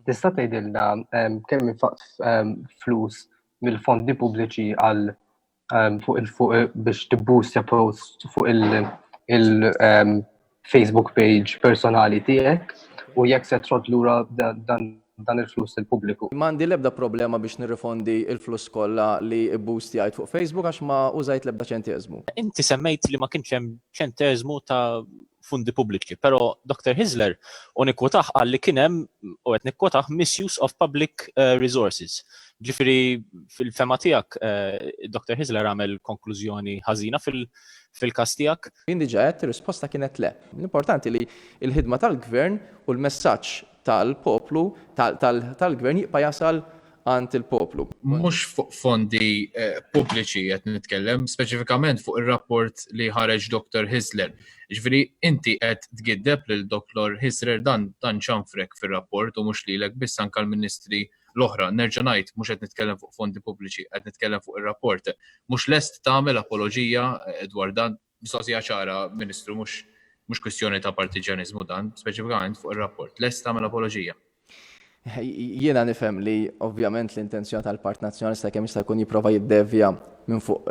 Tista' tgħidilna kemm infaqt flus mill-fondi pubbliċi għal fuq il-fuq biex tibboostja post fuq il-Facebook page personali tiegħek u jekk se trodd lura dan il-flus il-pubbliku. M'għandi l-ebda problema biex nirrifondi l-flus kollha li bboostjajt fuq Facebook għax ma użajt l-ebda ċenteżmu. Inti semmejt li ma kienx hemm ċenteżmu ta' fondi pubbliċi, però Dr. Hyzler u nikkwotah qal li kien hemm u qed nikkwotah misuse of public eh, resources. Ġifieri fil-fema tiegħek eh, Dr. Hyzler għamel konklużjoni ħażina fil-każ tiegħek. Jien diġà għedt ir-risposta kienet le. L-importanti li l-ħidma tal-gvern u l-messaġġ tal-poplu tal-gvern jibqa' jasal għand il-poplu. Mhux fuq fondi eh, pubbliċi qed nitkellem, speċifikament fuq ir-rapport li ħareġ Dr. Hyzler. Ġifieri inti qed tgiddeb lil Dr. Hyzler dan dan ċanfrek fir-rapport u mhux lilek biss anke l-ministri l-oħra. Nerġa' ngħid mhux qed nitkellem fuq fondi pubbliċi, qed nitkellem fuq ir-rapport. Mhux lest tagħmel apoloġija eh, dwar dan mistoqsija ċara, Ministru, mhux mhux kwistjoni ta' partiġjaniżmu dan, speċifikament fuq ir-rapport. Lest tagħmel apoloġija? Jiena nifhem li ovvjament l-intenzjoni tal-Partit Nazzjonalista kemm jista' jkun jipprova jiddevja minn fuq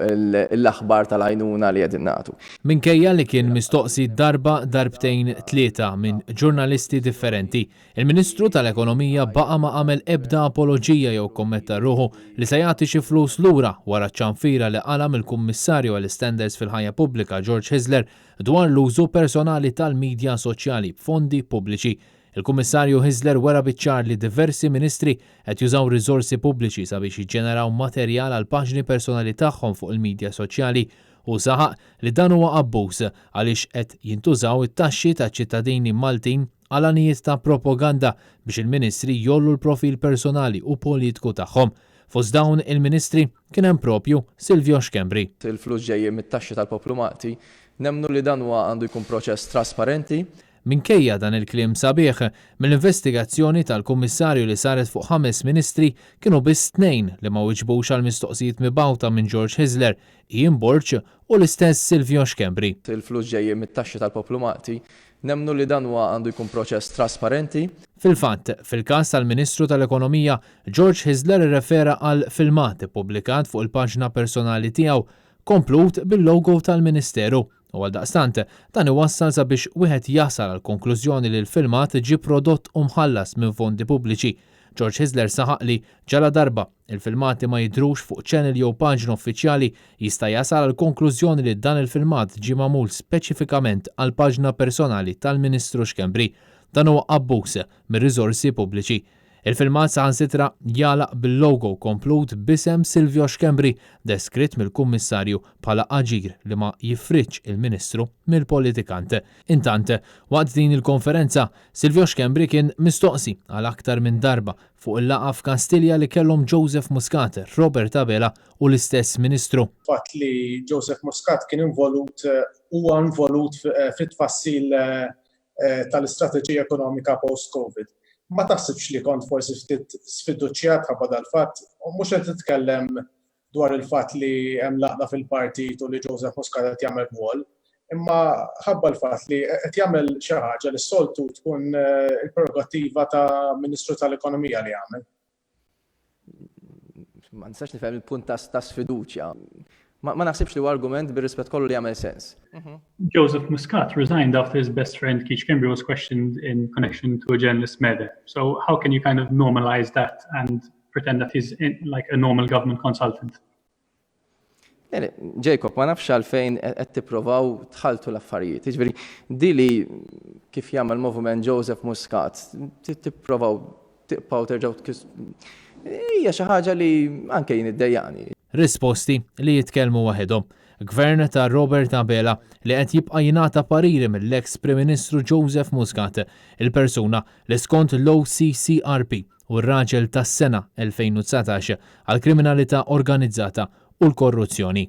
l-aħbar tal-għajnuna li qegħdin nagħtu. Minkejja li kien mistoqsi darba, darbtejn, tlieta minn ġurnalisti differenti, il-Ministru tal-Ekonomija baqa' ma għamel ebda apoloġija jew kkommetta ruħu li se jagħti xi flus lura wara ċ-ċanfira li qala' mill-Kummissarju għall-Istandards fil-Ħajja Pubblika George Hyzler dwar l-użu personali tal-midja soċjali b'fondi pubbliċi. Il-Kummissarju Hyzler wera biċ-ċar li diversi ministri qed jużaw riżorsi pubbliċi sabiex jiġġeneraw materjal għall-paġni personali tagħhom fuq il-midja soċjali. Hu saħaq li dan huwa abbuż għaliex qed jintużaw it-taxxi taċ-ċittadini Maltin għal għanijiet ta' propaganda biex il-ministri jgħollu l-profil personali u politku tagħhom. Fost dawn il-ministri kien hemm propju Silvio Schembri. Il-flus ġejjin mit-taxxi tal-poplu Malti. Nemmnu li dan huwa għandu jkun proċess trasparenti. Minkejja dan il-kliem sabiħ, mill-investigazzjoni tal-Kummissarju li saret fuq ħames ministri, kienu biss tnejn li ma wiġbux għall-mistoqsijiet mibgħuta minn George Hyzler, Ian Borg u l-istess Silvio Schembri. Il-flus ġejjin mit-taxxi tal-poplu Malti. Nemmnu li dan huwa għandu jkun proċess trasparenti. Fil-fatt, fil-każ tal-Ministru tal-Ekonomija, George Hyzler irrefera għal filmat ippubblikat fuq il-paġna personali tiegħu, komplut bil-logo tal-Ministeru. U għaldaqstant, dan iwassal sabiex wieħed jasal għall-konklużjoni li l-filmat ġie prodott u mħallas minn fondi pubbliċi. George Hyzler saħaq li, ġaladarba il-filmati ma jidhrux fuq channel jew paġna uffiċjali, jista' jasal għall-konklużjoni li dan il-filmat ġie magħmul speċifikament għall-paġna personali tal-Ministru Schembri. Dan huwa abbuż mir-riżorsi pubbliċi. Il-filmat saħansitra jagħlaq bil-logo komplut b'isem Silvio Schembri, deskritt mill-Kummissarju bħala aġir li ma jifridx il-Ministru mill-politikant. Intant, waqt din il-konferenza, Silvio Schembri kien mistoqsi għal aktar minn darba fuq il-laqgħa f'Kastilja li kellhom Joseph Muscat, Robert Abela u l-istess Ministru. Fatt li Joseph Muscat kien involut, huwa involut fit-tfassil tal-istrateġija ekonomika post-Covid. Ma taħsibx li kont forsi ftit sfiduċjat ħabba dal-fatt? U mhux qed nitkellem dwar il-fatt li hemm l-għaqda fil-partit u li Joseph Muscat qed jagħmel rwol, imma ħabba l-fatt li qed jagħmel xi ħaġa li s-soltu tkun il-prerogattiva ta' Ministru tal-Ekonomija li jagħmel. Ma nistax nifhem il-punt ta' sfiduċja. Ma naħsibx li huwa argument bir-rispett kollu li jagħmel sens. Joseph Muscat resigned after his best friend Keith Schembri was questioned in connection to a journalist murder. So how can you kind of normalize that and pretend that he's in, like a normal government consultant? Jacob, ma nafx għalfejn qed tipprovaw tħaltu l-affarijiet. Jiġifieri, di li kif jagħmel moviment Joseph Muscat, tipprovaw tibqgħu terġgħu tkis hija xi ħaġa li anke jien iddejjaqni. Risposti li jitkellmu waħedhom. Gvern ta' Robert Abela li qed jibqa' jingħata pariri mill-eks Prim Ministru Joseph Muscat, il-persuna li skont l-OCCRP u r-Raġel tas-Sena 2019 għall-Kriminalità Organizzata u l-Korruzzjoni.